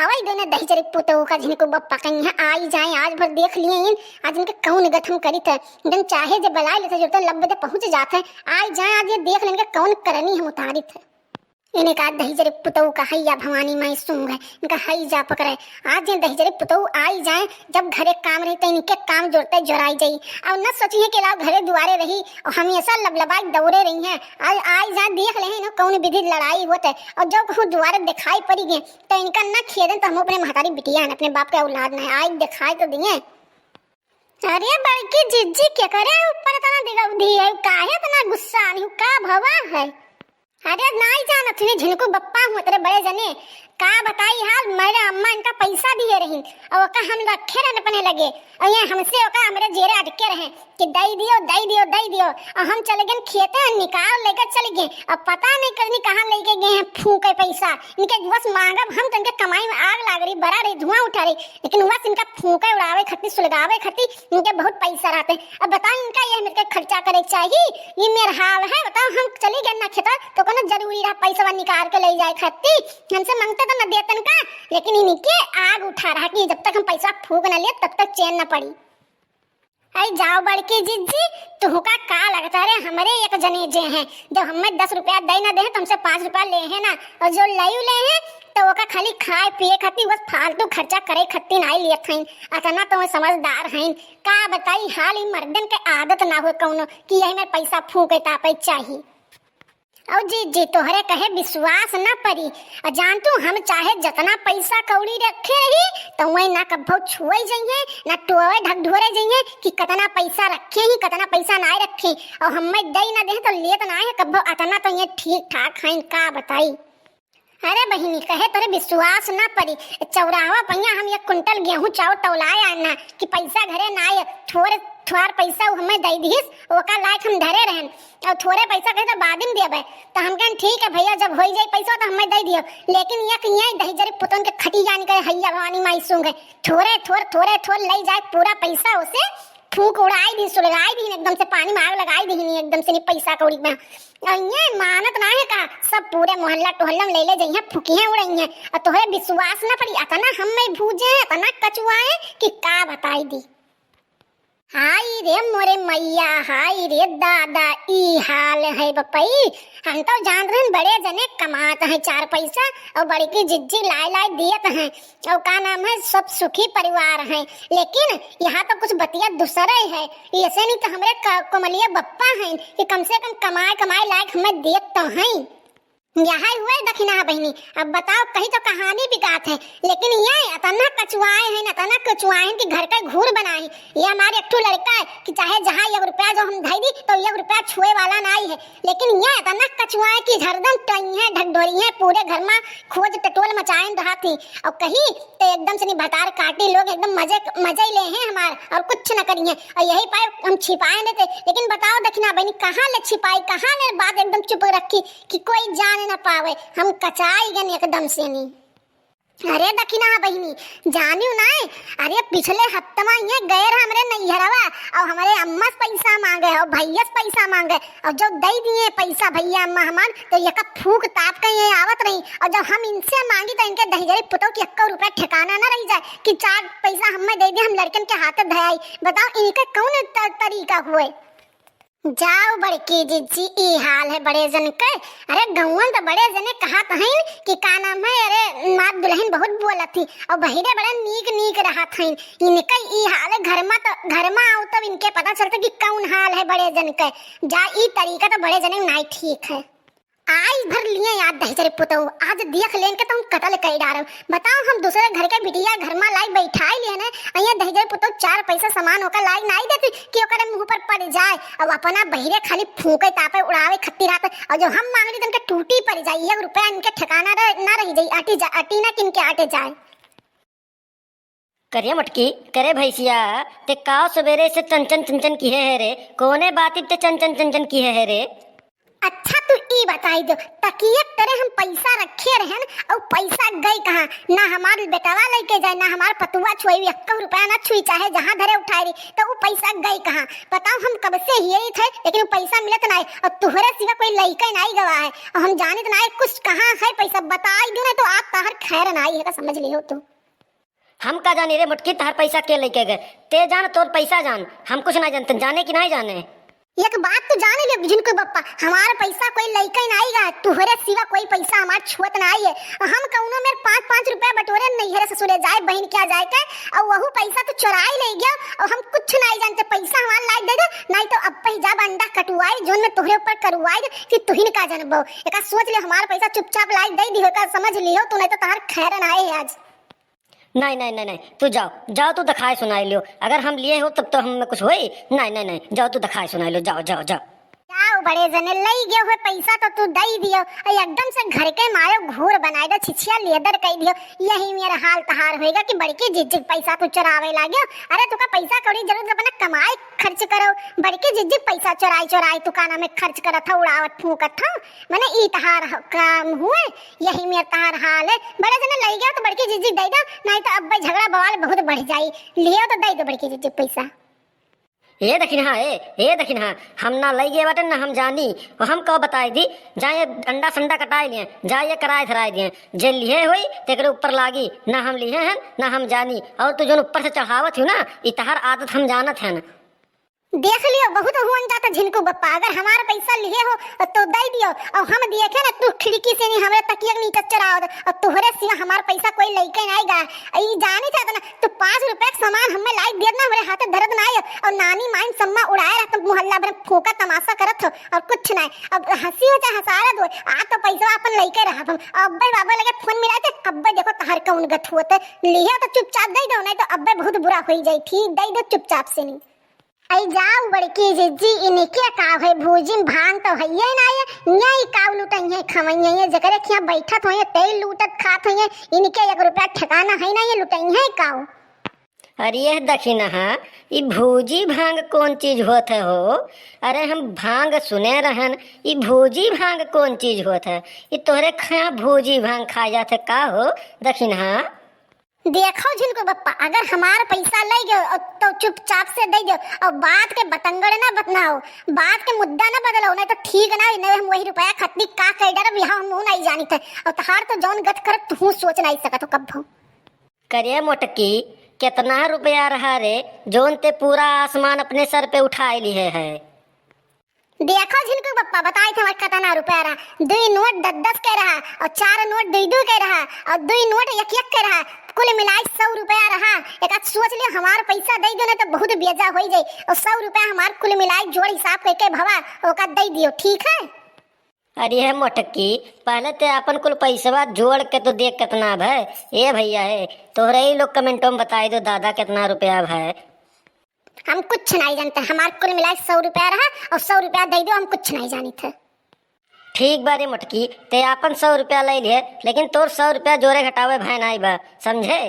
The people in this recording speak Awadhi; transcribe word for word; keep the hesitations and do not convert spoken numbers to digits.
आवै देने दहिजरे पुतहु का, झिनको बप्पा कहीं है, आई जाए, आज भर देख लिए इन, आज इनके कौन गथम करित है। जन चाहे जे बलाए लेते, जो तो लब बजे पहुँच जात है, आई जाए, आज ये देख लेने के कौन करनी हम उतारित है। इन्हें का दहिजरे पुतहु का हैया भवानी माई सूंघ है, इनका हई जा पकड़े। आज ये दहिजरे पुतहु आई जाए, जब घरे काम रही तो इनके काम जोरते जोराई जाई। और न सोची है कि लाओ घरे दुआरे रही और हमेशा लबलबाई दौड़े रही है। आज आई जाए, देख ले हैं इन्हें कौन विधि लड़ाई होत है। और जो कहूँ दुआरे दिखाई पड़ी गए तो इनका न खेदन तो हम अपने महतारी बिटिया हैं, अपने बाप के औलाद न है। आई दिखाई तो दिए। अरे बड़की जिज्जी, के करे ऊपर इतना दिगौधी है, काहे इतना गुस्सा आनी, का भवा है? अरे नाई जानत हुई झिनको बप्पा हुआ तेरे बड़े जने, का बताई हाल, मेरे अम्मा इनका पैसा दिए रही और ओका हम रखे रहन अपने लगे, और ये हमसे ओका हमरे जेरे अटके रहे कि दई दियो, दई दियो, दई दियो, और हम चले गए खेते, निकाल लेकर चले गए। अब पता नहीं कजनी कहाँ लेके गए हैं फूके पैसा। इनके बस मांगब हम तो इनके कमाई में आग लाग रही, बरा रही, धुआं उठा रही, लेकिन बस इनका फूके उड़ावे खातिर, सुलगावे खातिर इनके बहुत पैसा रहते। अब बताओ, इनका ये मेरे के खर्चा करे चाहिए? ये मेरा हाल है, बताओ, हम चली गए ना खेतर तो कोनो जरूरी रहा पैसा निकाल के ले जाए खातिर? हमसे मांगते तो न देतन का, लेकिन इनके आग उठा रहा कि जब तक हम पैसा फूक न ले तब तक चैन न पड़ी। अरे जाओ बड़की जिज्जी, तुहका का लगता रे, हमरे एक जने जे हैं, जब हमें दस रुपया दे ना दे हैं, तो हमसे पाँच रुपया ले हैं ना, और जो लयू ले हैं, तो ओका खाली खाए पिए खातिर, बस फालतू खर्चा करे खातिर नाई लेत हईन। अतना तो समझदार हईन। का बताई हाल, ई मर्दन के आदत ना हो कौनो कि यही में पैसा फूके तापे चाही। और जी, जी, तोहरे कहे विश्वास ना परी। और जान तू, हम चाहे जतना पैसा कौड़ी रखे रही, तो वही ना कभो छुए जइहे, ना टोए ढकढोरे जइहे कि कतना पैसा रखे ही, कतना पैसा ना रखे। और हमें दे ना दे तो लेत ना है कभो, अतना तो ये ठीक ठाक हईन, का बताई। अरे बहिनी, कहे तोरे विश्वास ना परी, चौराहा पहिया हम एक कुंटल गेहूं चाउर तौलाए आना कि पैसा घरे ना आए, थोड़े थोड़ पैसा उ हमें दे दिहिस, ओका लायक हम धरे रहन, और थोड़े पैसा कहे तो बाद में देबे। तो हम कहन, "ठीक है भैया, जब होई जाई पैसा तो हमें दे दियो।" लेकिन एक ये दहिजरे पुतन के खटी जान के हैया भवानी माई सूंघ है, थोड़े थोड़, थोड़े थोड़ ले जाए पूरा पैसा उसे फूंक उड़ाई दी, सुलगाई दी, एकदम से पानी में आग लगाई दी, एकदम से नहीं पैसा कौड़ी में। और ये मानत ना है का, सब पूरे मोहल्ला टोहल्ला में ले ले जइहे, फूकिहे उड़इहे। और तोहरे विश्वास ना पड़ी, अतना हम में भूजे हैं, अतना कचुआए कि का बताई दी। हाय रे मोरे मैया, हाय रे दादा, ई हाल है बपई। हम तो जान रहन बड़े जने कमात हैं चार पैसा और बड़की जिज्जी लाए लाए दियत हैं और का नाम है, सब सुखी परिवार हैं, लेकिन यहाँ तो कुछ बतिया दूसरे है। ऐसे नहीं तो हमरे क-, कोमलिया बप्पा हैं कि कम से कम कमाए कमाए लायक हमें देत तो हैं। यही हुए दखिना बहिनी। अब बताओ, कही तो कहानी बिकात है, लेकिन ये अतना कचुआए हैं, अतना कचुआए हैं कि घर का घूर बनाए हैं। ये हमारे एक ठो लड़का है कि चाहे जहाँ एक रुपया जो हम धई दी तो एक रुपया छुए वाला नाई है, लेकिन ये अतना कचुआए कि हरदम टोई है, ढकढोरी है, पूरे घर में खोज टटोल मचाए रहत ही। और कही तो एकदम से नहीं भतार काटी लोग एकदम मजे, मजे ही ले हैं हमार और कुछ न करी हैं। और यही पाए हम छिपाए नहीं थे, लेकिन बताओ दखिना बहिनी, कहाँ ले छिपाई, कहाँ ले बात एकदम चुप रखी कि कोई जान न पावे। हम कचाई गन एकदम से नहीं। अरे दखिना बहिनी, जानियो ना, अरे पिछले हफ्तवा ये गए रहा हमरे नैहरवा और हमरे अम्मा से पैसा मांगे और भैया से पैसा मांगे और जो दे दिए पैसा भैया अम्मा हमार, तो यका फूक ताप के ये आवत रही और जब हम इनसे मांगी तो इनके दहिजरे पुतोह की एक्को रुपया ठिकाना ना रही जाए कि चार पैसा हमें दे दे, हम लड़कन के हाथ धयाई। बताओ इनके कौन त-, तरीका हुए? जाओ बड़की जिज्जी, ई हाल है बड़े जन के। अरे गौवन तो बड़े जने कहत हईन कि का नाम है, अरे मार दुल्हन बहुत बोलत ही और बहिरे बड़े नीक नीक रहत हईन। इनके ई हाल है, घर में तो, घर में आओ तब इनके पता चलता कि कौन हाल है बड़े जन के। जा, ई तरीका तो बड़े जने नाई ठीक है। आज भर लिए याद दहिजरे पुतहु, आज देख लेन के तुम कतल कई डारम। बताओ, हम दूसरे घर के बिटिया घर में लाई बैठाई लिए ने, अइया दहिजरे पुतहु चार पैसा सामान होकर लाई नाई देती कि ओकरे मुंह पर पड़ जाए। अब अपना बहिरे खाली फूके तापे उड़ावे खत्ती रहत, और जो हम मांगली तनके टूटी पड़ जाए, एक रुपया इनके ठिकाना रह, ना रह जाए, अटी जा, अटी ना किनके आटे जाए। करे मटकी, करे भैंसिया, ते का सुबेरे से चन चन चन चन किहे है रे? कोने बात ते चन चन चन चन किहे है रे? अच्छा, तू ई बताई दो, तकिया के तरे हम पैसा रखे रहन, अउ पैसा गई कहाँ? ना हमार बेटवा लइके जाए, ना हमार पतुआ छुई, एक्को रुपया ना छुई, चाहे जहाँ धरे उठाए रही, तो उ पैसा गई कहाँ? बताओ, हम कब से हियई थे, लेकिन उ पैसा मिलत नाई, अउ तुहरे सिवा कोई लइके नाई गवा है, अउ हम जानित नाई कुछ कहाँ है पैसा, बताई दो, नहीं तो आज तहर खैर नाई है, का समझ लिहो तू। हम का जानी रे मोटकी, तहर पैसा के लइके गए? ते जान, तोर पैसा जान, हम कुछ ना जानते, जाने कि नहीं जाने। एक बात तो जान ले झिनकू बप्पा, हमार पैसा कोई लइके नाई गा, तुहरे सिवा कोई पैसा हमार छुअत नाई है। हम कउनो मेर पाँच पाँच रुपया बटोरे नैहरे ससुरे जाए बहिन क्या जाए के, अउ वहू पैसा तो चोराई ले गयो, अउ हम कुछ नाई जानते, पैसा हमार लाई दे दे, नाई तो अब पही जाब अंडा कटुआई, जोन में तुहरे ऊपर करुआई दे, फिर तुहिन का जानबो। एका सोच ले, हमार पैसा चुपचाप लाई दे दिहो, एका समझ लिहो तू, नाई तो तहार खैर नाई है आज। नहीं, नहीं, नहीं, नहीं, तू जाओ, जाओ, तू दिखाए सुनाई लियो। अगर हम लिए हो तब तो हम में कुछ होई। नहीं, नहीं, नहीं, जाओ, तू दिखाए सुनाई लियो, जाओ, जाओ, जाओ। जाओ बड़े जने, लई गयो हुए पैसा तो तू दई दियो, अउ एकदम से घर के मायो घूर बनाए दो, छिछिया लेदर कई दियो। यही मेरा हाल तहार होएगा कि बड़की जिज्जी के पैसा तू चुरावे लाग्यो। अरे तुका पैसा कौड़ी जरूरत, अपना कमाई खर्च करो, बड़की जिज्जी के पैसा चुराई चुराई तू काना में खर्च करत हो, उड़ावत फूंकत हो, मने ई तहार ह-, काम हुए। यही मेर तहार हाल है, बड़े जने लई गयो तो बड़की जिज्जी दे दो, नहीं तो अब्बे झगड़ा बवाल बहुत बढ़ जाई। लियो तो दे दो बड़की जिज्जी पैसा। ए दखिनहा, ए, ए दखिनहा, हम ना लई गए बाटे ना हम जानी, और हम कहो बताए दी, जाए अंडा संडा कटाए लिए, जाए ये कराए धराए दिए, जे लिहे होई तेकरे ऊपर लागी, ना हम लिहे हैं ना हम जानी, और तू जोन ऊपर से चढ़ावत हो ना, ई तहार आदत हम जानत हैं। देख लियो, बहुत हुअन जाता झिनकू बप्पा, अगर हमार पैसा लिहे हो तो दे दियो, और हम देखे ना तू खिड़की से नहीं हमरे तकिया के नीचे चढ़ाओ दे, और तोहरे सिवा हमार पैसा कोई लइके नाई गा। ई जानी चाहत ना, तू पाँच रुपया के सामान हमें लाई देत ना, हमरे हाथे धरत नाई, और नानी माइन सम्मा उड़ाए रहत, मोहल्ला भर में फूंका तमाशा करत हो, और कुछ नाई। अब हंसी हो चाहे हंसारत हो, आ तो पैसा अपन लइके रहब हम। अब्बे बाबा लगे फोन मिलाए थे, अब्बे देखो तहार कौन गत हुआ थे, लिहे तो चुपचाप दे दो, नहीं तो अब्बे बहुत बुरा हो जाई। ठीक, दे दो चुपचाप से नहीं। आई जाओ बड़की जिज्जी, इनके का है, भूजी में भांग तो हइये ना है, यही काऊ लुटइहे खवइहे, ये जेकरे खिया बैठत होइहे, तेल लूटत खात होइहे, इनके एक रुपया ठिकाना है ना, ये लुटइहे काऊ। अरे यह दखिनहा, ई भूजी भांग कौन चीज होत है हो? अरे हम भांग सुने रहन, ई भूजी भांग कौन चीज होत है? ई तोहरे खिया भूजी भांग खा जात है का हो दखिनहा? देखो झिनकू बप्पा, अगर हमार पैसा ले गयो तो चुपचाप से दे दो, और बात के बतंगड़ ना बतनाओ, बात के मुद्दा ना बदलो, नहीं तो ठीक ना, नहीं हम वही रुपया खतनी का कर डरब, यहाँ हम मुँह नहीं जानी थे, और तहार तो जौन गत करब तू सोच नहीं सकत हो कब्बो। करे मोटकी, कितना रुपया रहा रे, जौन ते पूरा आसमान अपने सर पे उठाए लिहे है? देखो झिनकू बप्पा, बताई थे हमार कितना रुपया रहा। दुई नोट दस दस के रहा, और चार नोट दुई दुई के रहा, और दुई नोट एक एक के रहा, कुल मिलाई सौ रुपया रहा। एक आध सोच लियो, हमार पैसा दे दो, नहीं तो बहुत बेजा हो जाई। और सौ रुपया हमार कुल मिलाई जोड़ हिसाब करके भवा ओका दे दियो, ठीक है? अरे है मोटकी, पहले ते अपन कुल पैसवा जोड़ के तो देख कितना भय। ए भैया है, तोहरे ही लोग कमेंटों में बताई दो दादा कितना रुपया भय। हम कुछ नहीं जानते, हमार कुल मिलाई सौ रुपया रहा और सौ रुपया दे दो, हम कुछ नहीं जानी थे। ठीक बा रे मोटकी, ते आपन सौ रुपया ले लिए, लेकिन तोर सौ रुपया जोड़े घटावे भय नाई बा, समझे?